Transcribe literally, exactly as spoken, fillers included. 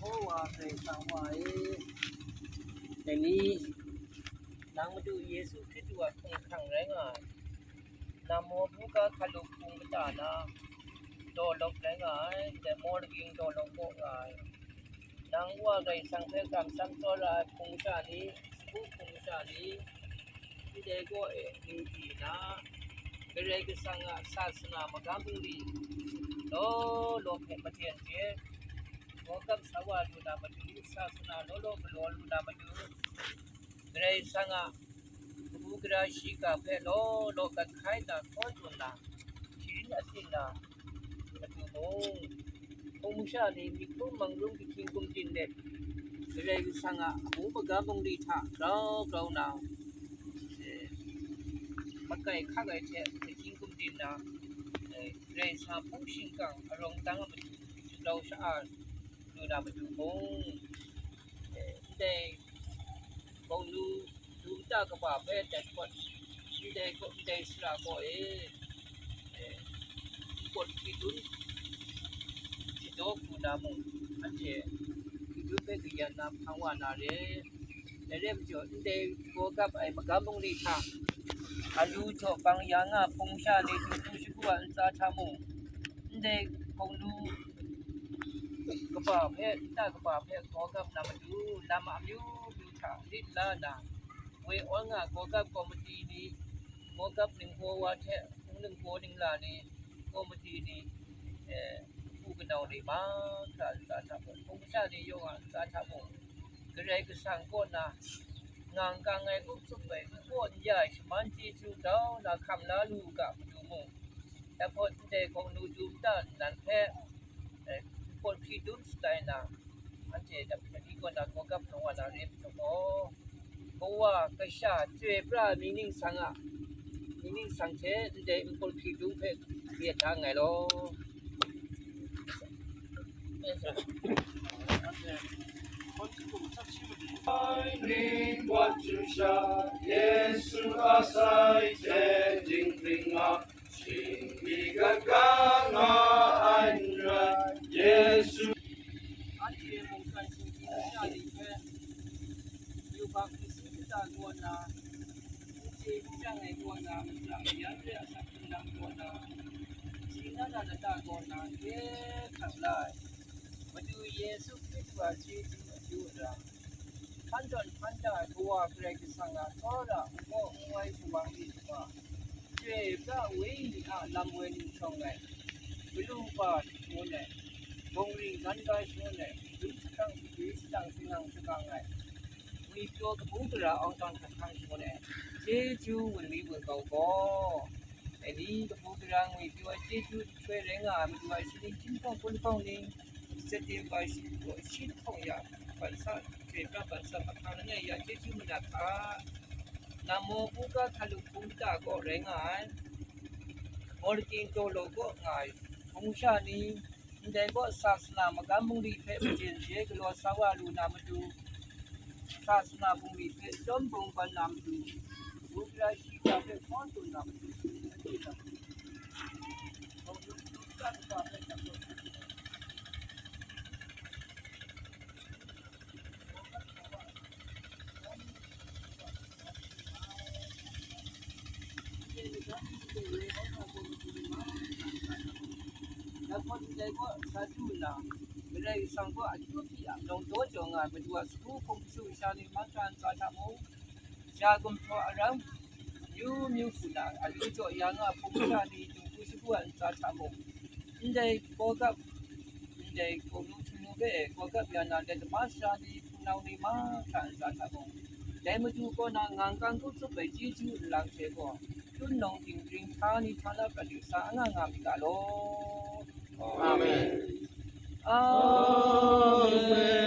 O wa Karai Kasang Wa e, dai ni, nang Madu Yesu Hkristu a hpung hkrang rai nga ai, nang maw buga hkalup hpung kata na, daw lawp rai nga ai, ndai maw laging daw lawp kaw nga ai, nang Wa Karai Kasang hpe kamsham tsawra ai hpung masha ni, sagu hpung masha ni, ndai gaw e ning di na, Karai Kasang a sasana magam bungli law law hpe maten hte, gawgap sa wa lu na matu, sasana law law galaw lu na matu, Karai Kasang a kabu gara shiga hpe law law gat hkai na, hkaw tsun na, sharin asin na matu mung, hpung masha ni myihtun mangrum kahkying gumdin let, Karai Kasang a amu magam bungli hta grau grau na, eh, makai hkak ai hte kahkying gumdin na, eh, Karai Kasang hpung shingkang arawng dang a matu shagrau sha-a lu na matu mung, eh, ndai gaw nu du nta kaba hpe dat hkawt, ndai gaw, ndai sara gaw e, eh, npawt hkri dun shadaw hku na mung, anhte hkri dun hpe kayan na hpang wa na re. Dai rai majaw, ndai gawgap ai magam bungli hta, alu jaw bang ya nga hpung masha ni du hku shagu a ntsa hta mung, ndai gaw nu kaba hpe, nta kaba hpe gawgap na matu, lam amyu myu hta lit la na, woi awn nga gawgap komiti ni, gawgap ningbaw wa hte hpung ningbaw ningla ni, komiti ni, eh, hpu kanau ni mahkra ntsa hta mung, hpung masha ni yawng a ntsa hta mung, Karai Kasang kaw na ngang kang ai, up tsup ai, n kaw n ya ai shaman chyeju grau na hkam la lu u ga, matu mung, dai hpawt ndai gaw nu du nta nnan hpe, eh, npawt hkri dun shatai na, anhte dai ni kaw na gawgap hpang wa na re majaw gaw, kawa kasha chyoi pra ai mying ningsang a, mying ningsang hte ndai npawt hkri dun hpe kayat da nngai law. Ning wat chyu sha, Yesu a sai hte dinghpring ma, shingbi gat ga nga ai n rai, Yesu. Anhte mungkan shinggyim masha ni hpe, yubak nsin kata kaw na, n chye n chyang ai kaw na, matsam mayan re a asak htinglang kaw na, si na ra lata kaw na, hkye hkrang la ai Madu Yesu Hkristu a chyeju akyu ara, hpan tawn hpan da ai Kawa Karai Kasang a tsawra nkaw nwai shawang myit shawa, chyoi pra wenyi a lam woi ning shawng ai, galu ba shangun ai, bawng ring nan bai shangun ai, dum shadang shagwi shadang shangang shagang ai, ngwipyaw kabu gara awng tawn hkahkang shangun ai, chyeju wunli wungkau gaw, dai ni kabu gara ngwipyaw ai chyeju nhtoi rai nga ai madu ai shaning chyinghkawng hpun lahkawng ning, September shi hpawng ya, ban sa, chyoi pra ban sa hkahkang langai ya chyeju manat hta, nang maw buga hkalup hpung kata kaw rai nga ai, Morking Tolo kaw nga ai hpung sha ni, ndai kaw sasana magam bungli hpe majen she galaw sa wa lu na matu, sasana bungli hpe lawm bung ban na matu, bugra shiga hpe hkawn tsun na matu, Dai hpawt ndai kaw sa du nna, Karai Kasang kaw akyu hpyi a lawng daw jaw nga ai madu a sagu hpung mashu masha ni mahkra ntsa hta mung, ja gumhpraw aram myu myu hku na, alu jaw ya nga ai hpung masha ni du hku shagu ai ntsa hta mung, ndai gawgap, ndai gaw nu htingnu hpe gawgap ya na, dai dama sara ni, hpunau ni mahkra ntsa hta mung, dai madu kaw na ngang kang hku tsup ai chyeju nlang hte gaw, tun nawng dinghpring hta ni hta na prat yu sa anga nga myit ga law. Amen. Amen.